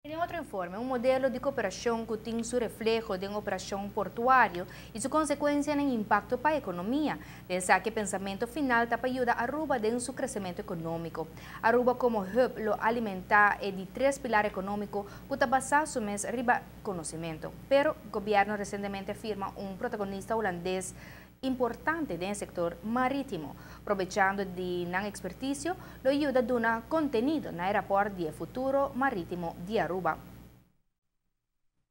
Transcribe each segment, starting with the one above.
Den otro informe, un modelo di cooperacion cu tin su refleho den operacion portuario y su consecuencia den impacto pa economia. Esaki pensamento final ta pa yuda Aruba den su crecemento economico. Aruba como hub lo alimenta e di tres pilar economico cu ta basa su mes riba conocimento. Pero gobierno recientemente a firma un protagonista Hulandes importante den sector maritimo. Probechando di nan experticio, lo yuda duna contenido na rapport di futuro maritimo di Aruba.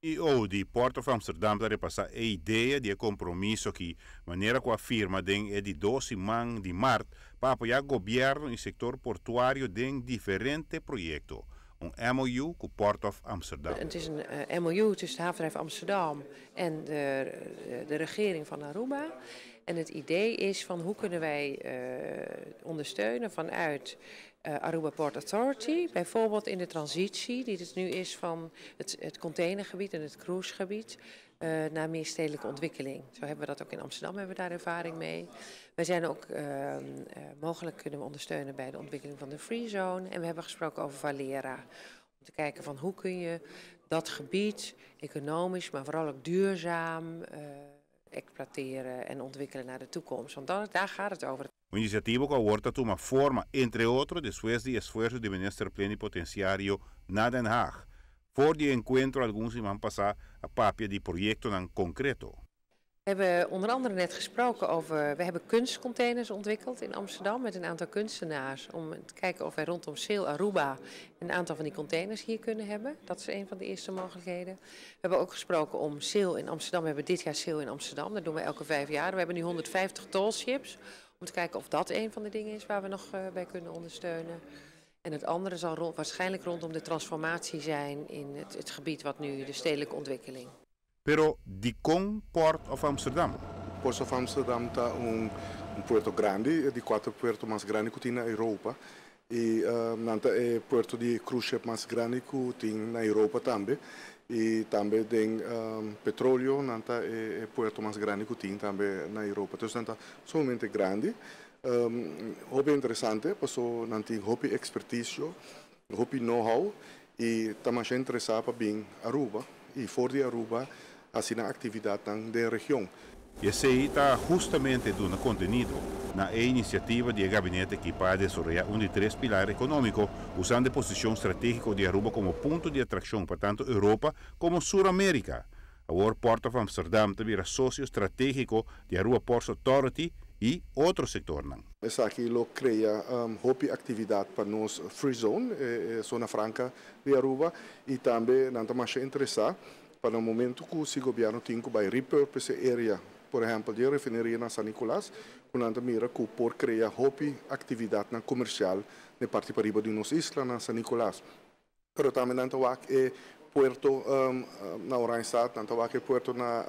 CEO di Port of Amsterdam ta repasa e idea di compromiso cu manera cu a firma den e di 2 siman di maart pa apoya gobierno y sector portuario den diferente proyecto. Un MOU cu Port of Amsterdam. Het is een MOU tussen het havenbedrijf Amsterdam en de regering van Aruba. En het idee is van: hoe kunnen wij ondersteunen vanuit Aruba Port Authority, bijvoorbeeld in de transitie die het nu is van het containergebied en het cruisegebied naar meer stedelijke ontwikkeling. Zo hebben we dat ook in Amsterdam, hebben we daar ervaring mee. Wij zijn ook mogelijk kunnen we ondersteunen bij de ontwikkeling van de Free Zone. En we hebben gesproken over Valera. Om te kijken van: hoe kun je dat gebied economisch, maar vooral ook duurzaam exploiteren en ontwikkelen naar de toekomst. Want daar gaat het over. Un iniciativa cu awor ta tuma forma, entre otro, despues di esfuerso di minister plenipotenciario na Den Haag. For di encuentro algun siman pasa a papia di proyecto concreto. We hebben onder andere net gesproken over. We hebben kunstcontainers ontwikkeld in Amsterdam met een aantal kunstenaars, om te kijken of wij rondom Sail Aruba een aantal van die containers hier kunnen hebben. Dat is een van de eerste mogelijkheden. We hebben ook gesproken om Sail in Amsterdam. We hebben dit jaar Sail in Amsterdam. Dat doen we elke 5 jaar. We hebben nu 150 tallships. Om te kijken of dat een van de dingen is waar we nog bij kunnen ondersteunen. En het andere zal waarschijnlijk rondom de transformatie zijn in het gebied wat nu de stedelijke ontwikkeling. Pero dicon Port of Amsterdam? Port of Amsterdam ta un puerto grandi, di cuater puerto mas grandi cu tin na Europa. Y nan ta e puerto di cruise ship mas grandi cu tin na Europa tambe. Y tambe tin petroleo, nan ta e puerto mas grandi cu tin tambe na Europa. Anto, nan ta sumamente grandi. Hopi interesante, paso nan tin hopi experticio, hopi know-how y ta mas interesa pa bin Aruba y for di Aruba asina actividad den region. Y esey ta justamente duna contenido na iniciativa di gabinete cu pa desaroya un di tres pilar economico, usando e posicion strategico di Aruba como punto di atraccion pa tanto Europa como Sur America. Awor Port of Amsterdam ta bira socio strategico di Aruba Ports Authority y otro sector. Esaki lo crea hopi actividad pa nos free zone, zona franca di Aruba, y tambe nan ta mas interesa pa na momento cu e gobierno tin cu bay repurpose area, por ehempel, di refineria na San Nicolas, cu nan mira cu por crea hopi actividad na comercial na parti pariba di nos isla na San Nicolas. Pero tambe nan ta wak e puerto na Oranjestad, nan ta wak e puerto na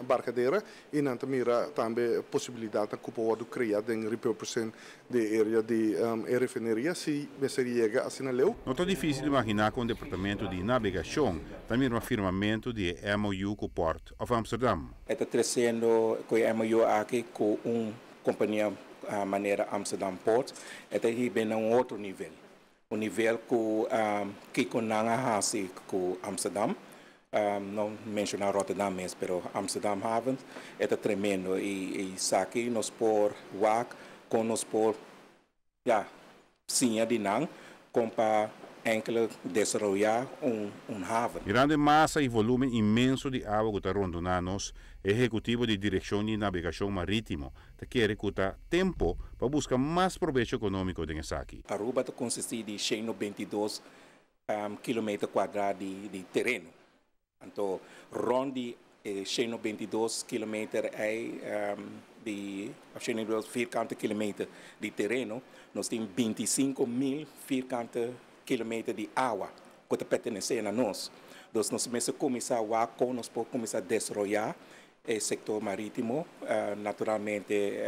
Barcadera y nan ta mira tambe posibilidad cu por crea den repurposing di area di refineria si mester yega asina leu. No ta dificil imagina cu e departamento di navegacion tambe un firmamento di MOU cu Port of Amsterdam. Ta creciendo cu e MOU aki cu un compania manera Amsterdam Port, ta na un otro nivel. Un nivel cu nan a hasi cu Amsterdam, no menciona Rotterdam mes, pero Amsterdam Haven, ta tremendo y esaki nos por wak cu nos por, ja, siña di nan con pa enkele desaroya un haven. Mirando e masa y volumen inmenso di awa cu ta rondona nos, ehecutivo di Direccion di Navegacion Maritimo ta kere cu ta tempo pa busca mas probecho economico di esaki. Aruba ta consisti di 122 km cuadra di tereno. Anto, rond di 122 kilometer di 122 vierkante kilometer di tereno, nos tin 25 mil vierkante kilometer di awa cu ta pertenece na nos. Anto, nos mester cuminsa wak con nos por cuminsa desaroya e sector maritimo, naturalmente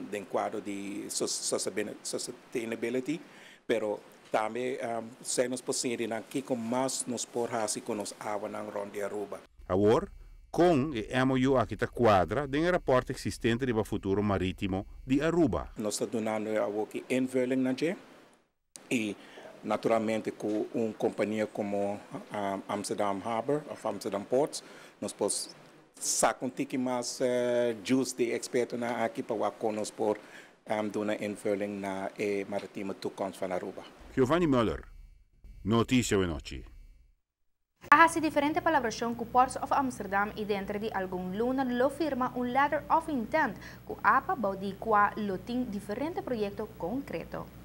den cuadro di sustainability, pero tambe si nos posibel aki con mas nos por hasi cu nos awa na rond di Aruba. Awor, cu e MOU aki ta cuadra den rapport existente di futuro maritimo di Aruba. Nos ta dunando aki invulling na dje y Naturalmente, cu un compania como Amsterdam Harbor of Amsterdam Ports, nos por saca un tiki mas juice di expertonan aki pa con nos por duna invulling na e maritieme toekomst van Aruba. Giovanni Muller, Noticia Awe Nochi. A haci diferente palabracion cu Ports of Amsterdam y den di algun luna lo firma un letter of intent cu APA, bou di cual lo tin diferente proyecto concreto.